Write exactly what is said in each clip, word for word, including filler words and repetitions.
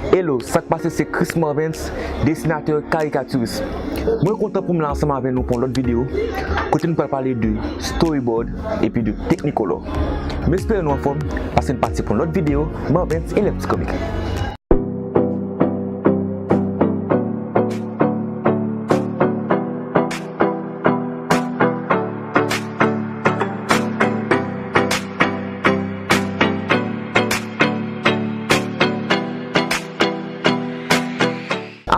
Hello, sa k pase, se Chris Marvens, desinatè karikatiris. Mwen kontan pou m la ansanm avè nou pou yon lòt videyo, kote nou pral pale de storyboard epi de Technicolor. M espere nou anfòm, pase n pati pou yon lòt videyo, Marvens e lè ti komik.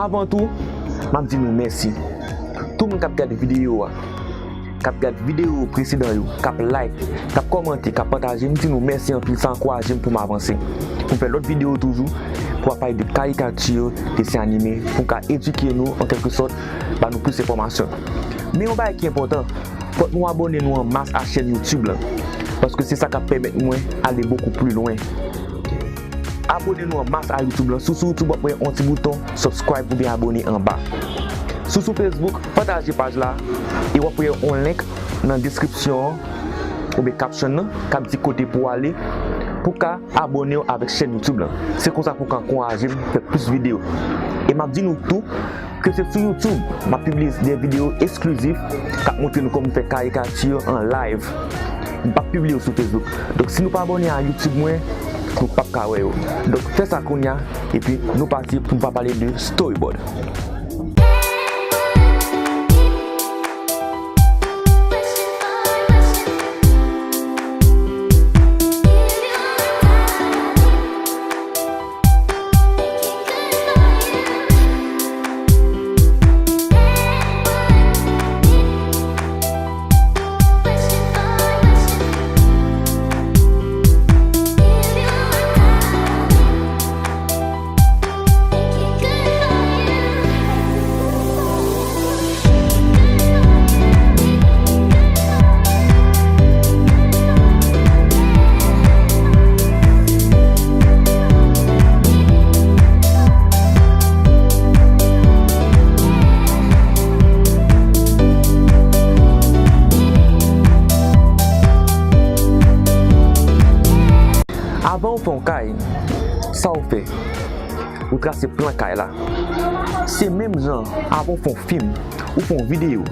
Avan tou, m ap di nou mèsi. Tout moun k ap gade videyo a, k ap gade videyo presedan yo, k ap like, k ap kòmante, k ap pataje, m di nou mèsi anpil, sa ankouraje m pou m avanse. Pou m fè lòt videyo toujou, pou ap pale de karikati, desen anime, pou m ka edike nou, an kèlke sòt, ba nou plis enfòmasyon. Men yon bagay ki enpòtan, fòk nou abòne nou an mas a chèn YouTube lan, paske se sa k ap pèmèt mwen ale bokou pli lwen. Abòne nou an mas a YouTube lan. Si w sou YouTube, w ap wè yon ti bouton subscribe oubyen abòne anba. Si w sou Facebook, pataje paj la e w ap wè yon link nan deskripsyon an oubyen caption nan k ap di kote pou w ale pou w ka abòne w avèk chèn YouTube lan. Se konsa pou w ka ankouraje m fè plis videyo. E m ap di nou tou, ke se sou YouTube m ap pibliye de videyo eksklizif k ap montre nou kòman fè karikati an live. M p ap pibliye yo sou Facebook. Donk, si nou pa abòne a YouTube mwen, nou p ap ka wè yo. Donk, fè sa kounye a, epi nou pati pou nou pa pale de storyboard. Avan w fè yon kay, sa w fè? Ou trase plan kay la. Se menm jan, avan w fè yon fim, ou fè yon videyo,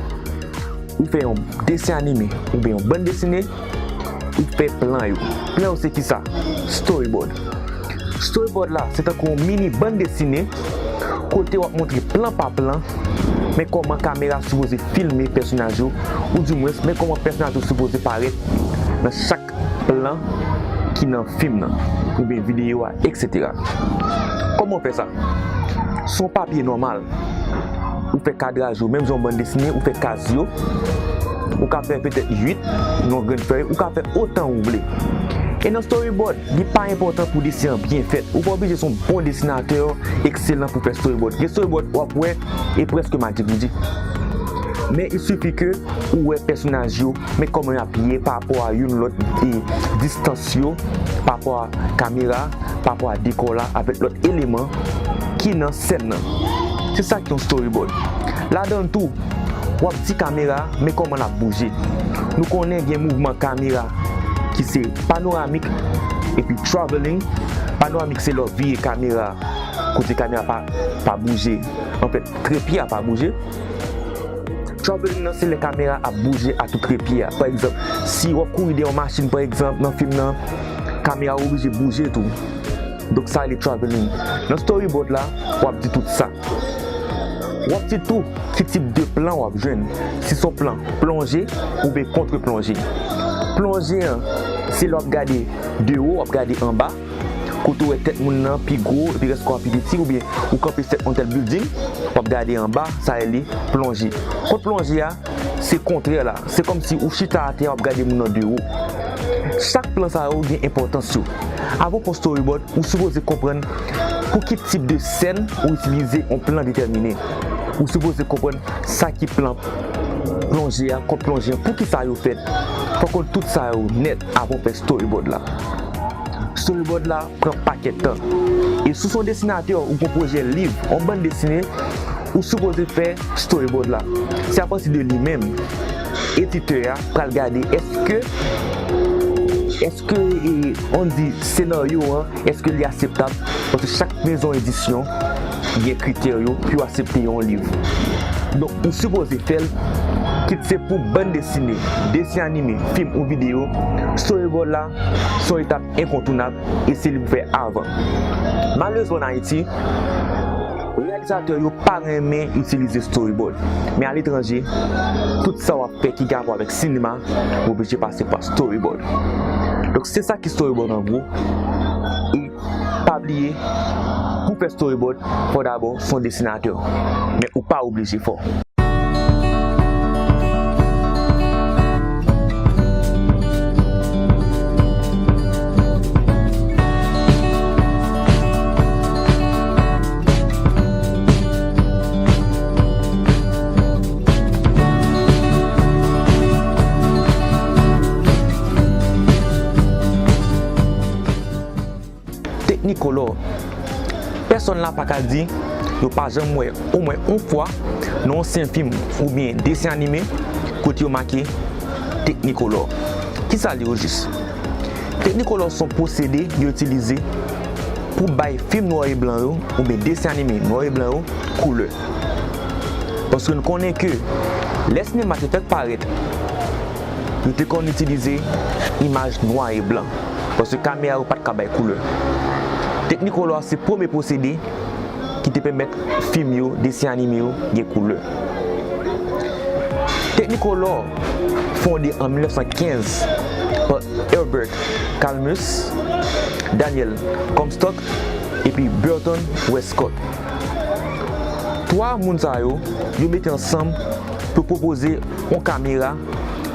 ou fè yon desen anime, oubyen yon bann desine, ou fè plan yo. Plan yo se kisa? Storyboard. Storyboard la, se tankou yon mini bann desine, kote w ap montre plan pa plan, men kòman kamera sipoze filme pèsonaj yo, oudimwens, men kòman pèsonaj yo sipoze parèt nan chak plan ki nan fim nan, oubyen videyo a, etsetera. Kòman w fè sa? Sou yon papye nòmal, ou fè kadraj yo, menm jan yon bann desine, ou fè kaz yo, ou ka fè petèt uit nan yon grenn fèy, ou ka fè otan ou vle. E nan storyboard, li pa enpòtan pou desen an byen fèt. Ou pa oblije se yon bon desinatè ekselan pou fè storyboard. Gen storyboard w ap wè, e prèske majik, li di. Men il suffit ke ou wè pèsonaj yo, men kòman y ap ye pa rapò a youn lòt, e distans yo, pa rapò a kamera, pa rapò a dekò la, avèk lòt eleman ki nan sèn nan. Se sa ki yon storyboard. Ladan l tou, w ap di kamera, men kòman l ap bouje. Nou konnen gen mouvman kamera ki se panoramik epi traveling. Panoramik se lè w vire kamera kote kamera pa, pa bouje. Anfèt, trepye a pa bouje. Traveling nan se lè kamera ap bouje a tou trepye a. Pa egzanp, si w ap kouri dèyè yon machin, pa egzanp, nan fim nan, kamera oblije bouje tou. Donk, sa rele traveling. Nan storyboard la, w ap di tout sa. W ap di tou ki tip de plan w ap jwenn. Si se yon plan plonje oubyen contre-plongée. Plonje an, se lè w ap gade de wo, w ap gade anba, kote w wè tèt moun nan pi gwo, epi rès kò a pi piti, oubyen ou kanpe sèt yon tèl building, w ap gade anba, sa rele plonje. Contre-plongée a, se kontrè la. Se kòmsi ou chita atè a, w ap gade moun nan de wo. Chak plan sa yo gen enpòtans yo. Avan w fè yon storyboard, ou sipoze konprann pou ki tip de sèn ou itilize yon plan detèmine. Ou sipoze konprann sa ki plan plonje a, contre-plongée an, poukisa yo fèt. Fò w konn tout sa yo nèt avan w fè storyboard la. Storyboard la pran pakèt tan. E si w se yon desinatè, ou gen yon pwojè liv, yon bann desine, ou sipoze fè storyboard la. Se apati de li menm, editè a pral gade èske Èske, e, on di senaryo an, èske li akseptab? Paske chak mezon edisyon gen kritè yo pou yo aksepte yon liv. Donk, ou sipoze fè l, kit se pou bann desine, desen anime, fim ou videyo, storyboard la se yon etap enkontounab e se li pou fè avan. Malerezman, an Ayiti, reyalizatè yo pa renmen itilize storyboard. Men aletranje, tout sa w ap fè ki gen rapò avèk sinema, w oblije pase pa storyboard. Donk, se sa ki storyboard an gwo. E pa bliye, pou fè storyboard, fò dabò se yon desinatè. Men ou pa oblije fò. Technicolor. Pèsonn la pa ka di yo pa janm wè omwen yon fwa nan yon sen fim oubyen desen anime kote yo make Technicolor. Kisa li ojis? Technicolor se yon pwosede yo itilize pou bay fim nwa e blan yo oubyen desen anime nwa e blan yo koulè. Paske n konnen ke lè sinema te fèk parèt, yo te konn itilize imaj nwa e blan. Paske kamera yo pa t ka bay koulè. Technicolor se premye pwosede ki te pèmèt fim yo, desen anime yo, gen koulè. Technicolor fonde an mil nèf san kenz pa Herbert Kalmus, Daniel Comstock epi Burton Westcott. Twa moun sa yo, yo mete ansanm pou pwopoze yon kamera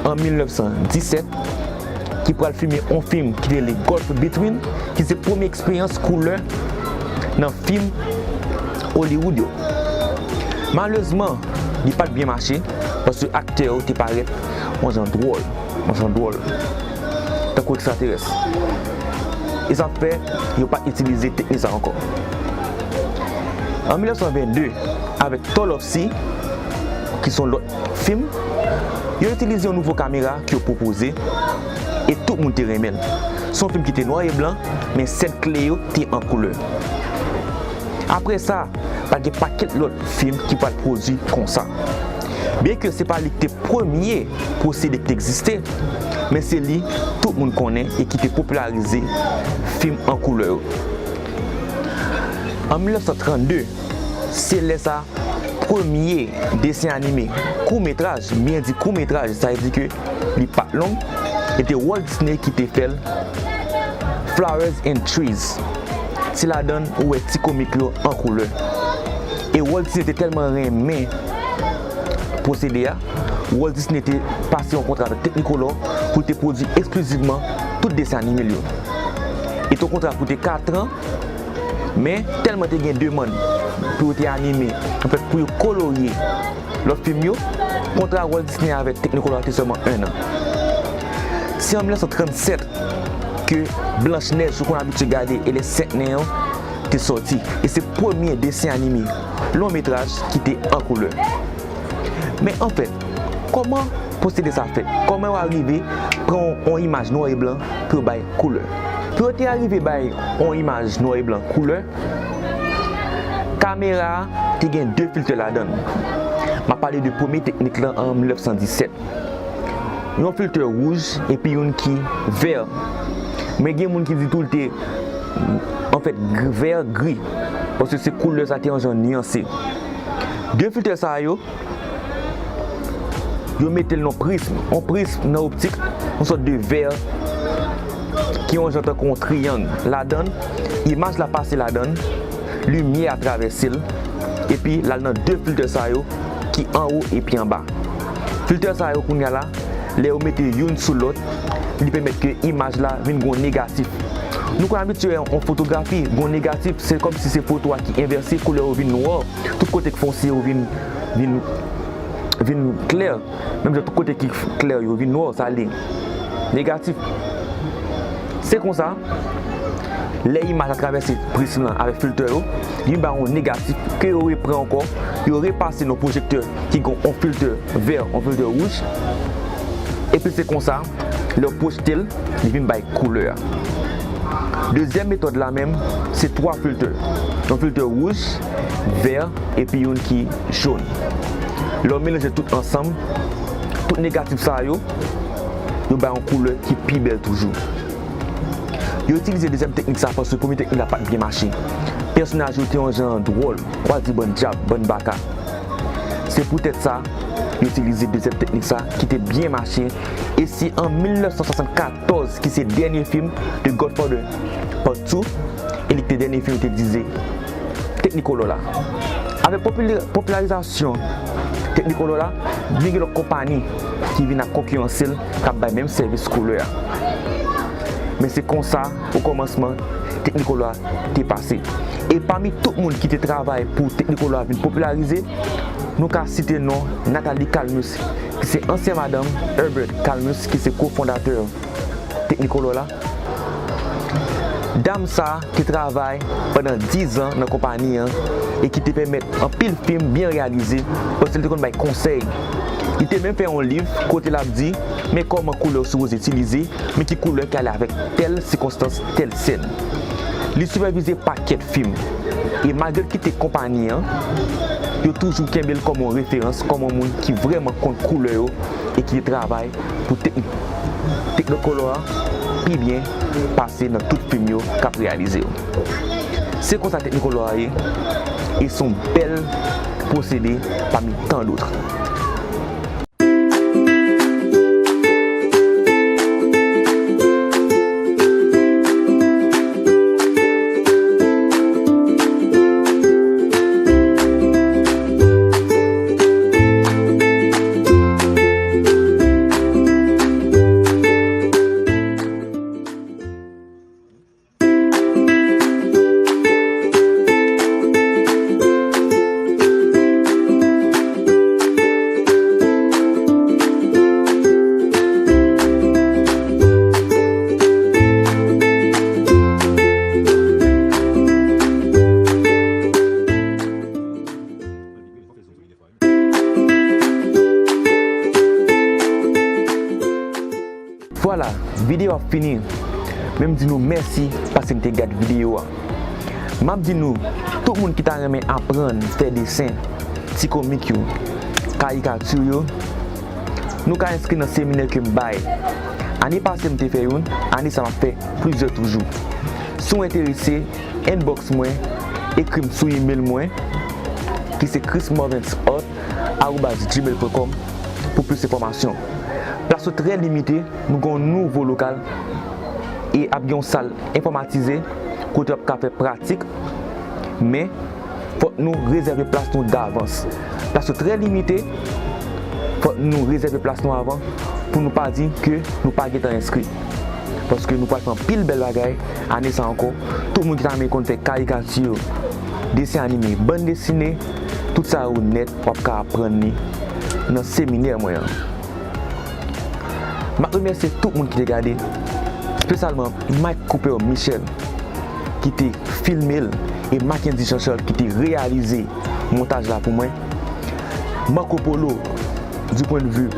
an mil nèf san disèt ki pral filme yon fim ki rele Gulf Between, ki se premye eksperyans koulè nan fim Hollywood yo. Malerezman, li pa t byen mache, paske aktè yo te parèt yon jan dwòl, yon jan dwòl, tankou ekstraterès. E sa fè yo pa t itilize teknik sa ankò. An mil nèf san vennde, avèk Tall of Sea, ki se yon lòt fim, yo itilize yon nouvo kamera ke yo pwopoze, e tout moun te renmen l. Se yon fim ki te nwa e blan, men sèn kle yo te an koulè. Apre sa, pa t gen pakèt lòt fim ki pral pwodui konsa. Byenke se pa li ki te premye pwosede ki te egziste, men se li tout moun konnen e ki te popilarize fim an koulè yo. An mil nèf san trannde, se lè sa premye desen anime kout metraj, m byen di kout metraj, sa vle di ke li pa t long, e te Walt Disney ki te fè l, Flowers and Trees. Se ladan l ou wè ti komik yo an koulè. E Walt Disney te tèlman renmen pwosede a, Walt Disney te pase yon kontra avèk Technicolor pou te pwodui eksklizivman tout desen anime l yo. E te yon kontra pou te kat an, men tèlman te gen demann pou yo te anime, anfèt, pou yo kolorye lòt fim yo, kontra Walt Disney avèk Technicolor te sèlman en an. Se an mil nèf san trannsèt ke Blanch Nèj, ou konn abitye gade, e Les Sept Nains yo te sòti. E se premye desen anime long metraj ki te an koulè. Men anfèt, kòman pwosede sa fèt? Kòman yo arive pran yon imaj nwa e blan pou yo bay koulè? Pou yo te arive bay yon imaj nwa e blan koulè, kamera a te gen de filtè ladan l. M ap pale de premye teknik lan an mil nèf san disèt. Yon filtè wouj epi youn ki vè. Men gen moun ki di tou l te, anfèt, gr-, vè gri, paske se koulè sa te yon jan nyanse. De filtè sa yo, yo mete l nan prism. Yon prism nan optik, yon sòt de vè ki yon jan tankou yon triyang. Ladan l, imaj la pase ladan l, limyè a travèse l, epi l al nan de filtè sa yo ki anwo epi anba. Filtè sa yo kounye a la, lè yo mete youn sou lòt, li pèmèt ke imaj la vin gon negatif. Nou konn abitye wè yon fotografi gon negatif, se kòmsi se foto a ki envèse, koulè yo vin nwa, tout kote k fonse yo vin, vin, vin klè. Menm jan tout kote ki klè yo vin nwa, sa li negatif. Se konsa, lè imaj la travèse prism lan avèk filtè yo, li vin ba yon negatif ke yo repran ankò, yo repase nan pwojektè ki gon yon filtè vè, yon filtè wouj. Epi se konsa, Lè w pwojte l, li vin bay koulè a. Dezyèm metòd la menm, se twa filtè. Yon filtè wouj, vè, epi youn ki jòn. Lè w melanje tout ansanm, tout negatif sa yo, yo bay yon koulè ki pi bèl toujou. Yo itilize dezyèm teknik sa paske premye teknik la pa t byen mache. Pèsonaj yo te yon jan dwòl, kwazi bann dyab, bann baka. Se poutèt sa, yo itilize dezyèm teknik sa ki te byen mache. E se an mil nèf san swasannkatòz ki se dènye fim The Godfather Part two, e li te dènye fim yo te itilize Technicolor la. Avèk popila-, popilarizasyon Technicolor la, vin gen lòt konpayi ki vin ap konkiranse l, k ap bay menm sèvis koulè a. Men se konsa, o kòmansman, Technicolor a te pase. E pami tout moun ki te travay pou Technicolor a vin popilarize, nou ka site non Nathalie Calmus, ki se ansyen madanm Herbert Calmus, ki se kofondatè Technicolor la. Dam sa a te travay pandan diz an nan konpayi an e ki te pèmèt anpil fim byen reyalize, paske li te konn bay konsèy. Li te menm fè yon liv kote l ap di, men kòman koulè w sipoze itilize, men ki koulè ki ale avèk tèl sikonstans, tèl sèn. Li sipèvize pakèt fim. E malgre l kite konpayi an, yo toujou kenbe l kòm yon referans, kòm yon moun ki vrèman konn koulè yo e ki te travay pou teknik Technicolor a pi byen pase nan tout fim yo k ap reyalize yo. Se konsa Technicolor a ye, e se yon bèl pwosede pami tan dòt. Vwala, videyo a fini. Men m di nou mèsi paske n te gad videyo a. M ap di nou, tout moun ki ta renmen aprann fè desen, ti komik yo, karikati yo, nou ka enskri nan seminè ke m bay. Ane pase m te fè youn, ane sa m ap fè plizyè toujou. Si w enterese, inbox mwen, ekri m sou email mwen, ki se chris morvens art arobaz gmail pwen kòm pou plis enfòmasyon. Plas yo trè limite, nou gen yon nouvo lokal e ap gen yon sal enfòmatize kote w ap ka fè pratik, men fòk nou rezève plas nou davans. Plas yo trè limite, fòk nou rezève plas nou avan pou nou pa di ke nou pa gentan enskri. Paske nou pral fè anpil bèl bagay ane sa ankò. Tout moun ki ta renmen konn fè karikati, desen anime, bann desine, tout sa yo nèt, w ap ka aprann li nan seminè mwen an. M ap remèsye tout moun ki te gade, espesyalman Mike Cooper Michel ki te filme l e Mackendy Jean Charles ki te reyalize montaj la pou mwen. Marco Polo, du point de vue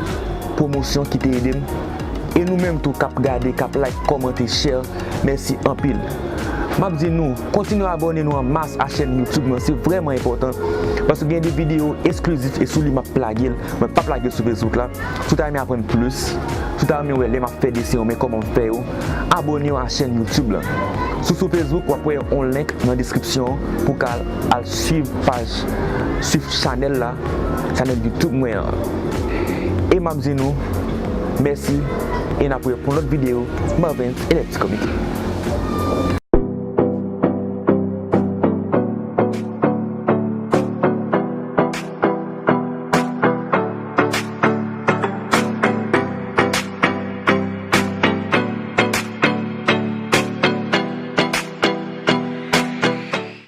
pwomosyon ki te ede m. E nou menm tou k ap gade, k ap like, kòmante, share, mèsi anpil. M ap di nou, kontinye abòne nou an mas a chèn YouTube mwen, se vrèman enpòtan. Paske gen de videyo eksklizif e sou li m ap plage l. Mwen p ap lage l sou Facebook la. Si w ta renmen aprann plis, si w ta renmen wè lè m ap fè desen yo, men kòman m fè yo, abòne w a chèn YouTube la. Si w sou Facebook, w ap wè yon link nan deskripsyon an pou w ka al swiv paj, swiv chanèl la, chanèl YouTube mwen an. E m ap di nou mèsi e n ap wè pou yon lòt videyo Marvens et les petits comiques.